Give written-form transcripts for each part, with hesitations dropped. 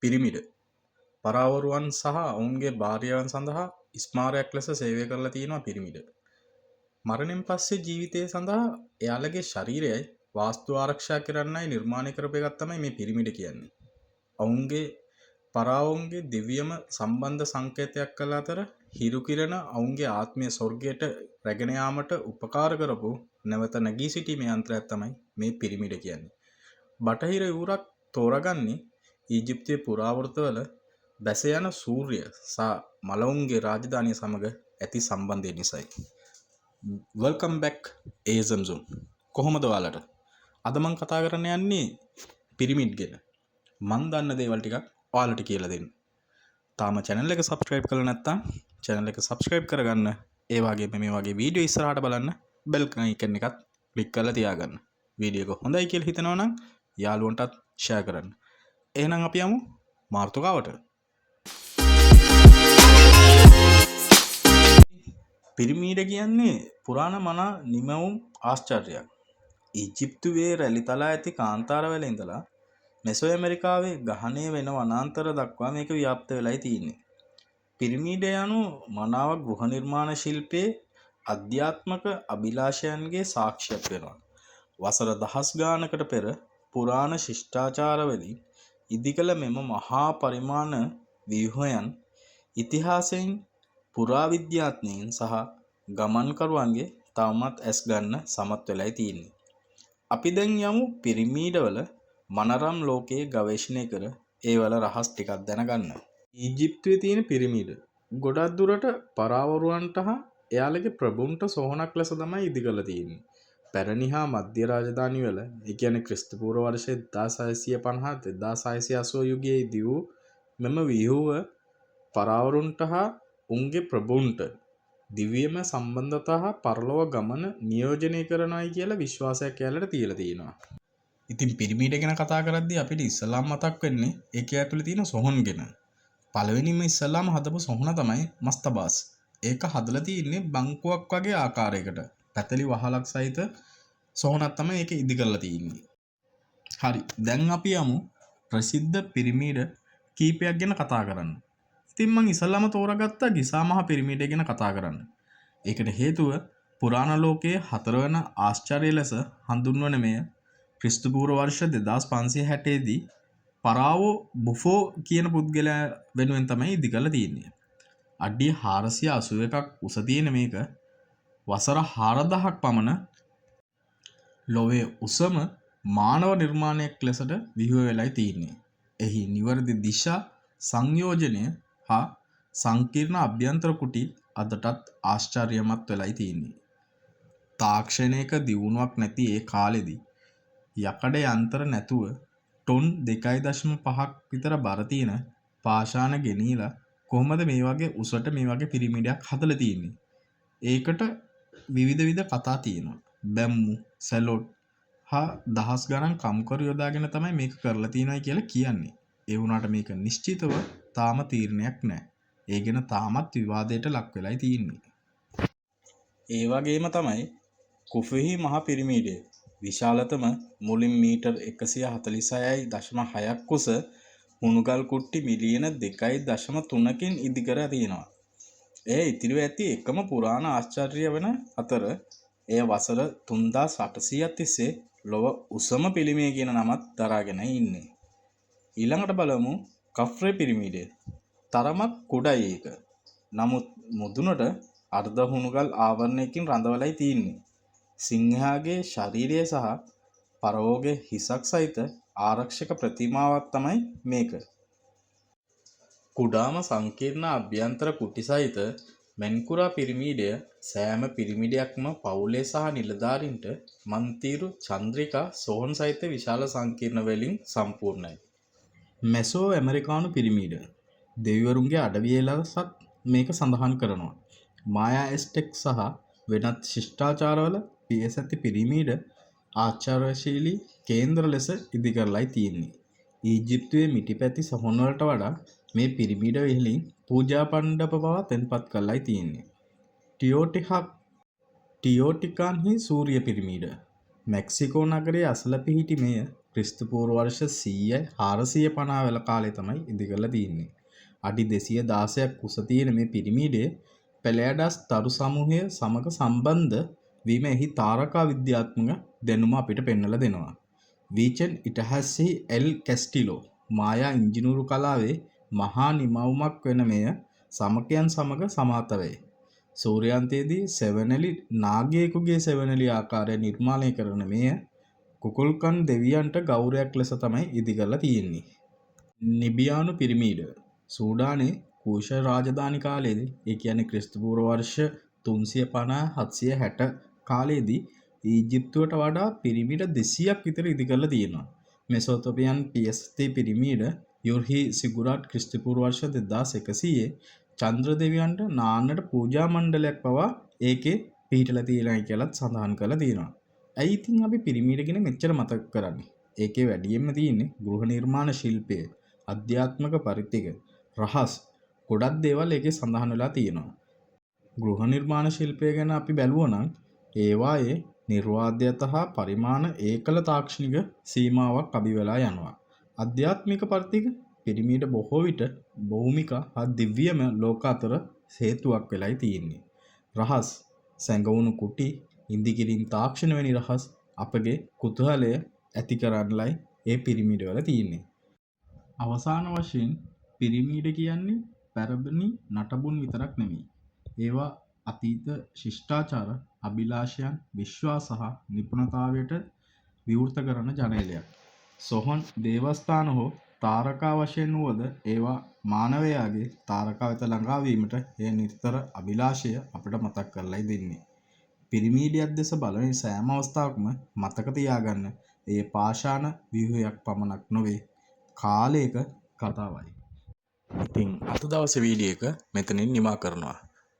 පිරමිඩ. පරාවරුවන් සහ ඔවුන්ගේ භාර්යාවන් සඳහා ස්මාරයක් ලෙස සේවය කරලා තියෙනවා පිරමිඩ. මරණයෙන් පස්සේ ජීවිතය සඳහා එයාලගේ ශරීරයයි වාස්තු ආරක්ෂා කරන්නයි නිර්මාණය කරපු එකක් තමයි මේ පිරමිඩ කියන්නේ. ඔවුන්ගේ පරාවුන්ගේ දිව්‍යම සම්බන්ධ සංකේතයක් කළ අතර හිරු කිරණ ඔවුන්ගේ ආත්මය ස්වර්ගයට රැගෙන යාමට උපකාර කරපු නැවත නැගී සිටීමේ යන්ත්‍රයක් තමයි මේ පිරමිඩ කියන්නේ. බටහිර යුරක් තෝරාගන්නේ ඊජිප්තුවේ පුරාවෘත්තවල බැස යන සූර්ය සහ මළවුන්ගේ රාජධානිය සමග ඇති සම්බන්ධය නිසායි. Welcome back ASM Zone. කොහොමද ඔයාලට? අද මං කතා කරන්න යන්නේ පිරමිඩ් ගැන. මං දන්න දේවල් ටිකක් ඔයාලට කියලා දෙන්න. තාම channel එක subscribe කරලා නැත්නම් channel එක subscribe කරගන්න. ඒ වගේම මේ වගේ වීඩියෝ ඉස්සරහට බලන්න බෙල් අයිකන් එකත් ක්ලික් කරලා තියාගන්න. වීඩියෝ එක හොඳයි කියලා හිතනවා නම් යාළුවන්ටත් ෂෙයා කරන්න. එහෙනම් අපි යමු මාතෘකාවට. පිරමීඩ කියන්නේ පුරාණ මනා නිමවුම් ආශ්චර්යයක්. ඊජිප්තුවේ රැලි තලා ඇති කාන්තාරවල ඉඳලා මෙසෝ ඇමරිකාවේ ගහනය වෙන වනාන්තර දක්වා මේක ව්‍යාප්ත වෙලායි තියෙන්නේ. පිරමීඩ යනු මනාව ගෘහ නිර්මාණ ශිල්පයේ අධ්‍යාත්මක අභිලාෂයන්ගේ සාක්ෂියක් වෙනවා. වසර දහස් ගානකට පෙර පුරාණ ශිෂ්ටාචාරවලින් ඉදිකළ මෙම මහා පරිමාණ ව්‍යුහයන් ඉතිහාසයෙන් පුරාවිද්‍යාඥයින් සහ ගමන්කරුවන්ගේ තවමත් ඇස් ගන්න සමත් වෙලායි තියෙන්නේ. අපි දැන් යමු පිරමීඩවල මනරම් ලෝකයේ ගවේෂණය කර ඒවල රහස් ටිකක් දැනගන්න. ඊජිප්තුවේ තියෙන පිරමීඩ ගොඩක් දුරට පරාවරුවන්ට හා එයාලගේ ප්‍රභූන්ට සොහොනක් ලෙස තමයි ඉදි කරලා තියෙන්නේ. පැරණි හා මධ්‍ය රාජධානිවල, ඒ කියන්නේ ක්‍රිස්තු පූර්ව වර්ෂ 1650 1680 යුගයේ ඉදි වූ මෙම ව්‍යුහය පරාවරුන්ට හා උන්ගේ ප්‍රභූන්ට දිව්‍යමය සම්බන්ධතා හා පරලොව ගමන නියෝජනය කරනවායි කියලා විශ්වාසයක් එයාලට තියලා තියෙනවා. ඉතින් පිරමීඩ ගැන කතා කරද්දී අපිට ඉස්සලාම මතක් වෙන්නේ ඒකේ ඇතුලේ තියෙන සොහොන් ගැන. පළවෙනිම ඉස්සලාම හදපු සොහොන තමයි මස්තබාස්. ඒක හදලා තියෙන්නේ බංකුවක් වගේ ආකාරයකට. පැතලි වහලක් සහිත සොහොනක් තමයි ඒක ඉදි කරලා තියෙන්නේ. හරි. දැන් අපි යමු ප්‍රසිද්ධ පිරමීඩ කීපයක් ගැන කතා කරන්න. ඉතින් මං ඉස්සල්ලාම තෝරාගත්තා ගිසා මහ පිරමීඩය ගැන කතා කරන්න. ඒකට හේතුව පුරාණ ලෝකයේ හතරවන ආශ්චර්ය ලෙස හඳුන්වන මෙය ක්‍රිස්තු පූර්ව වර්ෂ 2560 දී පරාවෝ බුෆෝ කියන පුද්ගලයා වෙනුවෙන් තමයි ඉදි කරලා තියෙන්නේ. අඩි 481ක් උස තියෙන මේක වසර 4000ක් පමණ ලොවේ උසම මානව නිර්මාණයක් ලෙසට ව්‍යුහ වෙලායි තියෙන්නේ. එහි නිවැරදි දිශා සංයෝජනය හා සංකීර්ණ අභ්‍යන්තර කුටි අදටත් ආශ්චර්යමත් වෙලායි තියෙන්නේ. තාක්ෂණයක දියුණුවක් නැති ඒ කාලෙදි යකඩ යන්ත්‍ර නැතුව ටොන් 2.5ක් විතර බර තියෙන පාෂාණ ගෙනියලා කොහොමද මේ වගේ උසට මේ වගේ පිරමීඩයක් හදලා තියෙන්නේ? ඒකට විවිධ විවිධ කතා තියෙනවා. බැම්මු, සැලොට් හා දහස් ගණන් කම්කරු යොදාගෙන තමයි මේක කරලා තියෙනයි කියලා කියන්නේ. ඒ වුණාට මේක නිශ්චිතව තාම තීරණයක් නෑ. ඒ ගැන තාමත් විවාදයට ලක් වෙලායි තියෙන්නේ. ඒ වගේම තමයි කුෆුහි මහ පිරමීඩය. විශාලතම මුලින් මීටර් 146.6ක් උස හුණුගල් කුට්ටි මිලියන 2.3කින් ඉදිකර තියෙනවා. එය ඉතිරිව ඇති එකම පුරාණ ආශ්චර්ය වන අතර එය වසර 3800ක් තිස්සේ ලොව උසම පිළිමය කියන නමත් දරාගෙන ඉන්නේ. ඊළඟට බලමු කෆ්‍රේ පිරමීඩය. තරමක් කුඩයි ඒක. නමුත් මුදුනට අර්ධ හුණුගල් ආවරණයකින් රඳවලයි තියෙන්නේ. සිංහයාගේ ශරීරය සහ පරවෝගේ හිසක් සහිත ආරක්ෂක ප්‍රතිමාවක් තමයි මේක. කුඩාම සංකීර්ණ අභ්‍යන්තර කුටි සහිත මෙන්කුරා පිරමීඩය සෑම පිරමීඩයක්ම පවුලේ සහ නිලධාරීන්ට මන්තීරු චන්ද්‍රිකා සොහොන් සහිත විශාල සංකීර්ණ වලින් සම්පූර්ණයි. මැසෝ ඇමරිකානු පිරමීඩ දෙවිවරුන්ගේ අඩවිය ලෙසත් මේක සඳහන් කරනවා. මායා ඇස්ටෙක් සහ වෙනත් ශිෂ්ටාචාරවල පියස ඇති පිරමීඩ ආචාරශීලී කේන්ද්‍ර ලෙස ඉදි කරලායි තියෙන්නේ. ඊජිප්තුවේ මිටිපැති සොහොන් වලට වඩා මේ පිරමීඩ ඉහළින් පූජා මණ්ඩප පවා තැන්පත් කරලායි තියෙන්නේ. ටියෝටිකාන්හි සූර්ය පිරමීඩ මැක්සිකෝ නගරයේ අසල පිහිටි මෙය ක්‍රිස්තු පූර්ව වර්ෂ 100යි 450 වල කාලේ තමයි ඉදි කරලා තියෙන්නේ. අඩි 216ක් උස තියෙන මේ පිරමීඩය පෙලෑඩස් තරු සමූහය සමග සම්බන්ධ වීම එහි තාරකා විද්‍යාත්මක දැනුම අපිට පෙන්වලා දෙනවා. වීචන් ඉටහස්සෙහි එල් කැස්ටිලෝ මායා ඉංජිනේරු කලාවේ මහා නිමවුමක් වෙන මෙය සමකයන් සමග සමාත වේ. සූර්යාන්තයේදී සෙවණැලි නාගයෙකුගේ සෙවණැලි ආකාරය නිර්මාණය කරන මෙය කුකුල්කන් දෙවියන්ට ගෞරවයක් ලෙස තමයි ඉදි කරලා තියෙන්නේ. නිබියානු පිරමීඩ සූඩානයේ කූෂ රාජධානි කාලයේදී, ඒ කියන්නේ ක්‍රිස්තු පූර්ව වර්ෂ 350 760 කාලයේදී ඊජිප්තුවට වඩා පිරමීඩ 200ක් විතර ඉදි කරලා තියෙනවා. මෙසොපොටේමියන් පියස්තේ පිරමීඩ යුර්හි සිගුරාට් ක්‍රිස්තු පූර්ව වර්ෂ 2100 චන්ද්‍ර දෙවියන්ට නාන්නට පූජා මණ්ඩලයක් පවා ඒකේ පිහිටලා තියෙනයි කියලත් සඳහන් කරලා තියෙනවා. ඇයි ඉතින් අපි පිරමීඩ ගැන මෙච්චර මතක කරන්නේ? ඒකේ වැඩියෙන්ම තියෙන්නේ ගෘහ නිර්මාණ ශිල්පය, අධ්‍යාත්මික පරිත්‍යාග, රහස් ගොඩක් දේවල් ඒකේ සඳහන් වෙලා තියෙනවා. ගෘහ නිර්මාණ ශිල්පය ගැන අපි බැලුවා නම් ඒවායේ නිර්වාද්‍යත හා පරිමාණ ඒකල තාක්ෂණික සීමාවක් අබි වෙලා යනවා. අධ්‍යාත්මික පරිත්‍යාග පිරමීඩ බොහෝ විට භෞමික හා දිව්‍යමය ලෝක අතර හේතුවක් වෙලයි තියෙන්නේ. රහස් සැඟවුණු කුටි ඉදිකිරීම් තාක්ෂණ වැනි රහස් අපගේ කුතුහලය ඇති කරන්නලයි ඒ පිරමීඩවල තියෙන්නේ. අවසාන වශයෙන් පිරමීඩ කියන්නේ පැරණි නටබුන් විතරක් නෙමෙයි. ඒවා අතීත ශිෂ්ටාචාර, අභිලාෂයන්, විශ්වාස හා නිපුණතාවයට විවෘත කරන ජනේලයක්. සොහොන් දේවස්ථාන හෝ තාරකා වශයෙන් වුවද ඒවා මානවයාගේ තාරකා වෙත ළඟා වීමට එය නිතර අභිලාෂය අපිට මතක් කරලයි දෙන්නේ. පිරමීඩයක් දෙස බලන සෑම අවස්ථාවකම මතක තියාගන්න ඒ පාෂාණ ව්‍යුහයක් පමණක් නොවේ, කාලයක කතාවයි. ඉතින් අද දවසේ වීඩියෝ එක මෙතනින් නිමා කරනවා.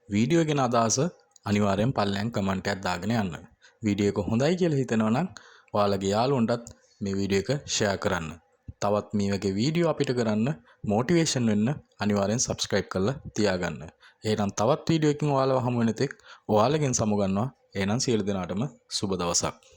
වීඩියෝ ගැන අදහස අනිවාර්යෙන් පල්ලෙන් කමෙන්ට් එකක් දාගෙන යන්න. වීඩියෝ එක හොඳයි කියලා හිතෙනවා නම් ඔයාලගේ යාළුවන්ටත් මේ වීඩියෝ එක ෂෙයා කරන්න. තවත් මේ වගේ වීඩියෝ අපිට කරන්න මොටිවේෂන් වෙන්න අනිවාර්යෙන් සබ්ස්ක්‍රයිබ් කරලා තියාගන්න. එහෙනම් තවත් වීඩියෝ එකකින් ඔයාලව හමු වෙන තෙක් ඔයාලගෙන් සමුගන්නවා. එහෙනම් සියලු දෙනාටම සුබ දවසක්.